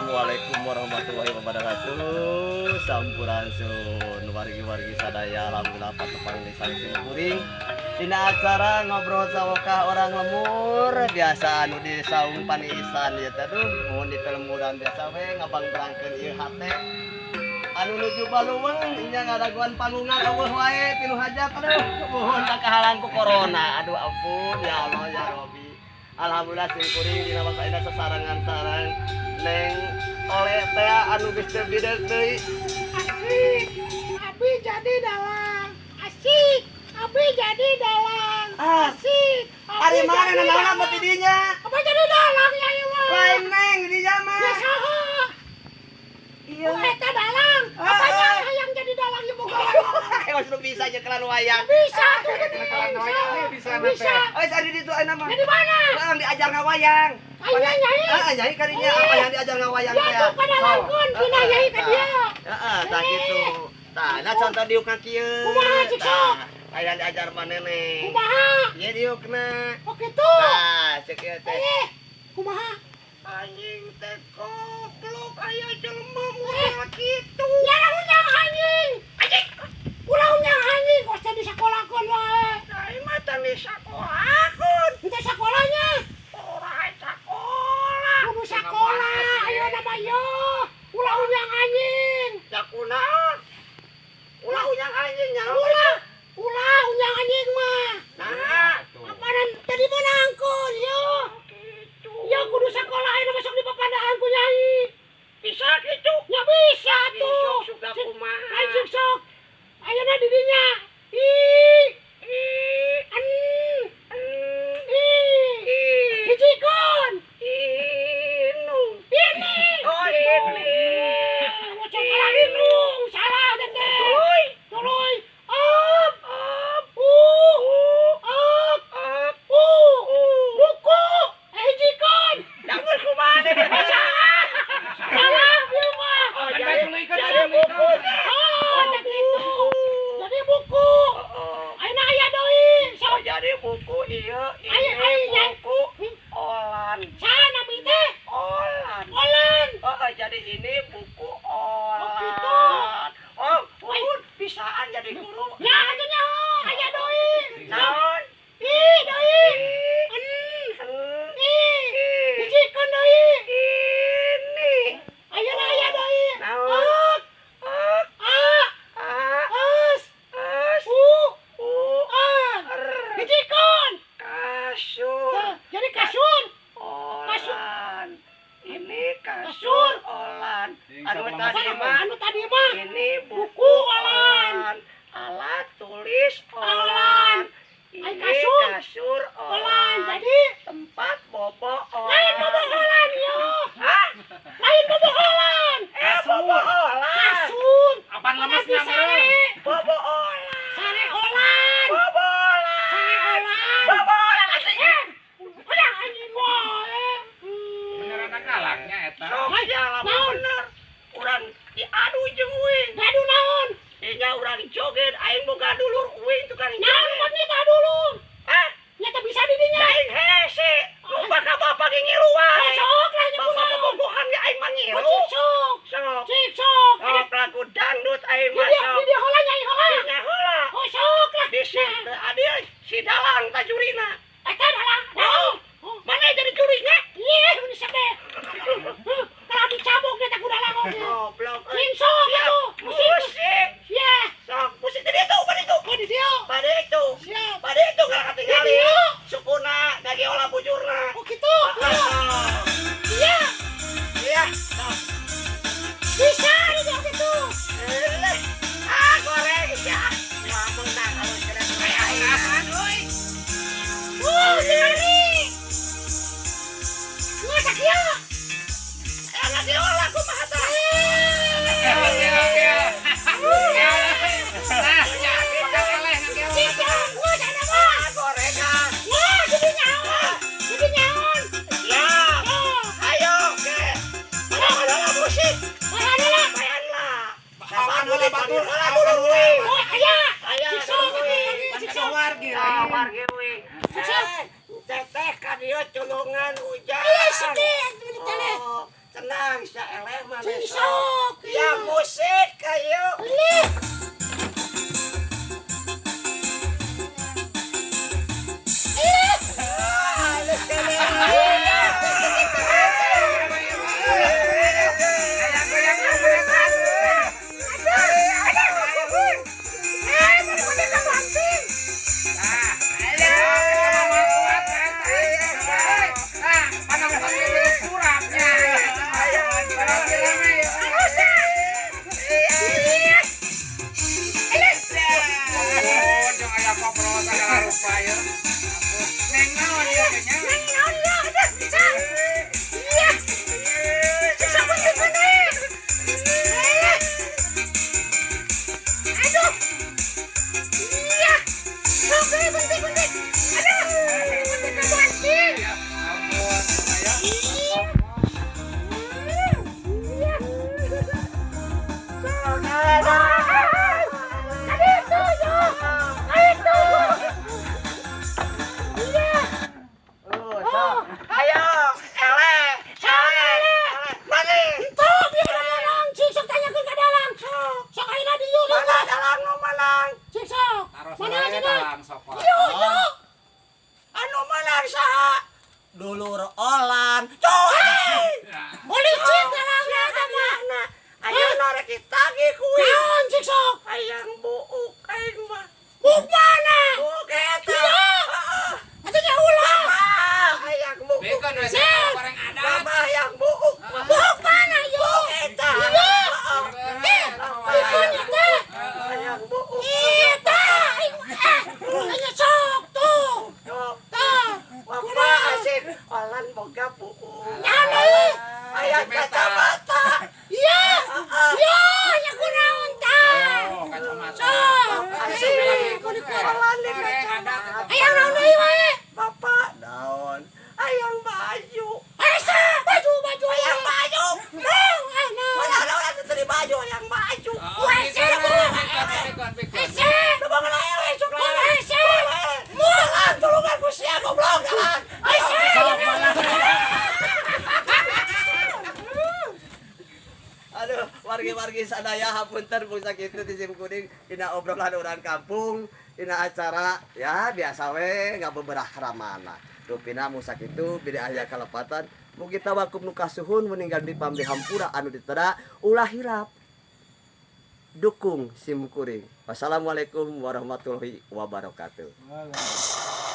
Assalamualaikum warahmatullahi wabarakatuh. Sampurasun, wargi-wargi sadaya. Alhamdulillah patepang di sim kuring dina acara Ngobrol Sawokah Urang Lembur. Biasa anu di saung paniisan ya teh. Aduh, mun di pelemuran biasa we ngabangbrangkeun ieu hate anu nuju baluweng nya, ngadaguan panggungan euweuh wae tinu hajat. Aduh, muhun tak kahalang ku corona. Aduh, ampun, ya Allah, ya Robi. Alhamdulillah, sim kuring dina waktu ayeuna sasarengan sareng Neng Oleh teh anu geus teu bideuk deui. Asik, abi jadi dalang. Asik, abi jadi dalang. Ah. Asik, abi Ari mana jadi nanaon dalang. Apa ti dinya? Apa jadi dalang ya ieu mah? Lain Neng di dinya mah. Ya saha? Iya. Oh, eta dalang. Ah, Apanya ah. hayang jadi dalang ya boga? Geus nu bisa nyekelan wayang. Bisa tuh gini. Bisa, Bisa. bisa. Oh, ari di ditu ayeuna mah. Jadi mana? Urang diajar ngawayang. Ayo nyai. Heeh, nyai kadinya apa yang diajar ngawayang Ya teh? tuh padalangkeun pindah nyai ka dia. Heeh, tah kitu. Tah, nah contoh diukna kieu. Kumaha, cik sok? Tah, hayang diajar maneh, Neng. Kumaha? Ieu diukna. Oh gitu. Tah, cek ieu teh. Eh, kumaha? Anjing teh goblok, aya jelema model kitu. Ya unyang anjing. Anjing. Ulah unyang anjing kos teh disakolahkeun wae. Aing mah teh disakolahkeun. Henteu sakolahnya. Ora sakolah. Kudu sakolah, ayo nama yo. Ulah unyang anjing. Ya kunaon? Ulah unyang anjing nyaho. Ulah, ulah unyang anjing mah. Nah, Apaan tadi menangkun yo. gitu. Ya kudu sekolah ayo masuk di papadaan ku nyai. Bisa gitu. Ya bisa tuh. Sok suka kumaha? Ayo sok. Ayeuna di dinya. I I N N I I hijikeun. Inung. Ini. Oh, ini. Ngocok kalah inung, salah teh. Tuluy. Tuluy. Up, Up. U, U. Up, Up. U, U. Buku, eh hijikeun. Jangan kumaha deh. Salah. Salah ieu mah. Oh, Kan jadi tuluykeun, jadi tuluykeun. buku. Oh, tak gitu. Jadi buku. Oh, Ayeuna aya deui. oh, Sok. jadi buku iya Ayo, ini ayo, nyai. buku olan. Saha nami teh? Olan. Olan. Oh, jadi ini buku olan. Oh, gitu. Oh, pun bisaan jadi guru. Ya atuh nyaho, aya deui. Naon? I deui. I N N I I hijikeun deui. Ini. Ayeuna aya deui. Naon? Ok, Ok, A, A, S, S, U, U, R. R. Hijikeun. Kasur. Tah, jadi kasur. Olan. Ini Kasur. kasur olan. Anu tadi mah Anu tadi mah ini buku buku olan. olan. Alat tulis Olan. olan. Ai Ini kasur. kasur Olan. olan. Jadi Tempat bobo lain olan. bobo olan yo. Hah? Lain bobo olan. Eh, bobo olan. Kasur. Apaan Mana lemesnya sare? meureun? Bobo olan. Sare olan. Bobo olan. Sare olan. Bobo olan asli. Eh, udah anjing wae. Beneran galaknya eta. Sok sia lamun Naon? bener. Urang diadu jeung uing. Ngadu naon? Nya urang joget aing boga dulur uing tukang Naon joget. buat nyita dulu? Hah? Nyata bisa di dinya. Aing hese. Nu bakal bapak ge ngilu wae. Sok lah nya Bapak kunaon. bobogohan ge aing mah ngilu. Oh, cik sok. Sok. Cik sok. Ada Sok lagu dangdut aing di mah dia sok. di dia heula nyai heula. Nya heula. Oh sok lah. Bisi teu adil si dalang ta jurina. Eta dalang. Oh, Oh. mana jadi jurinya? Iya, ini sedeh. Kalau dicabok dia tak kuda dalang oge. Goblok. Euy. Cing sok Siap. atuh. Musik. Musik. Iya. Sok musik di ditu, pada itu. Oh di dia. Pada itu. Siap. Pada itu kalau katingali. Di dieu. Sukuna gage olah bujurna. Oh gitu. Iya. Ah, Iya. iya. Sok. Bisa di dia gitu. Eleh. Ah, goreng ya. Ngomong dah kalau kena kayak aing. Euy. Oh, tinggali. Masak ya. Eh, lagi olah kumaha tah? Oke, oke. Nah, ya, kita eleh ngageolah. Cik, gua sana mah. Ah, goreng ah. Wah, jadi nyaon. Jadi nyaon. Ya. Oh, Ayo, ke. Mana lah musik? bahan lah. Bayan lah. Awakan heula batur, Heula awakan dulu, heula. weh. Oh, aya. Aya, Cik sok, dulu, weh. Pan cik kada sok. wargi Ah, lain. wargi weh. Cik sok. Eh, teteh ka dieu tulungan hujan. Iya, sedih. Ngobrol segala rupa ya. Ampun. Neng naon ieu teh nya? Neng naon ya, aduh, bisa. Iya. Siksa penting bener. Eh. Aduh. Iya. Sok deui penting penting. Aduh, penting kebanting. Ya ampun, ya. Iya. Iya. Sok. Tadi itu, yo. Itu. Iya. Oh, sok. Ayo, eleh. Eleh. Mari. Tuh, biar menang. Cik sok tanyakeun ka dalang. Sok. Sok ayeuna dieu. Mana dalang nu menang? Cik sok. Taros Mana wae aja dalang sok. Yo, yo. Anu menang saha? Dulur Olan. Cuy. Oh, licin dalangna eta mah. Ayeuna rek ditagih kuy. Naon cik sok? Hayang buuk aing mah. Buuk mana? Buuk eta. Iya. Atuh nya ulah. Bapak hayang buuk. Bikeun we Sing. goreng adat. Bapak hayang buuk. Buuk mana yo? Eta. Iya. Eh, bikeun eta. Hayang buuk. Eta. Eh, nya sok tuh. Sok. Tah. Bapak asik Olan boga buuk. Naon deui? Hayang kacamata. Iya. Iya, nya kunaon tah? Oh, kacamata. Sok. Asik. Eh, kudu Olan di Goreng adat kacamata. eta. Hayang naon deui wae? Bapak naon? Hayang baju. Asa, baju baju Hayang baju. Nang, ah, nang. Mana ada orang teu baju hayang baju. Oh, Wah, bikeun, siapa? bikeun, bikeun, bikeun. Asa. Coba ngeleh sok Oh, asa. Dalang tulungan ku sia goblok dalang. Asa. Aduh, wargi-wargi sadaya, hapunten mung sakitu ti sim kuring dina obrolan urang kampung dina acara ya biasa we ngabeberah ramana. Rupina mung sakitu bilih aya kalepatan, mugi tawakup nu kasuhun meninggal di pamri hampura anu ditera, ulah hilap dukung sim kuring. Wassalamualaikum warahmatullahi wabarakatuh. Walah.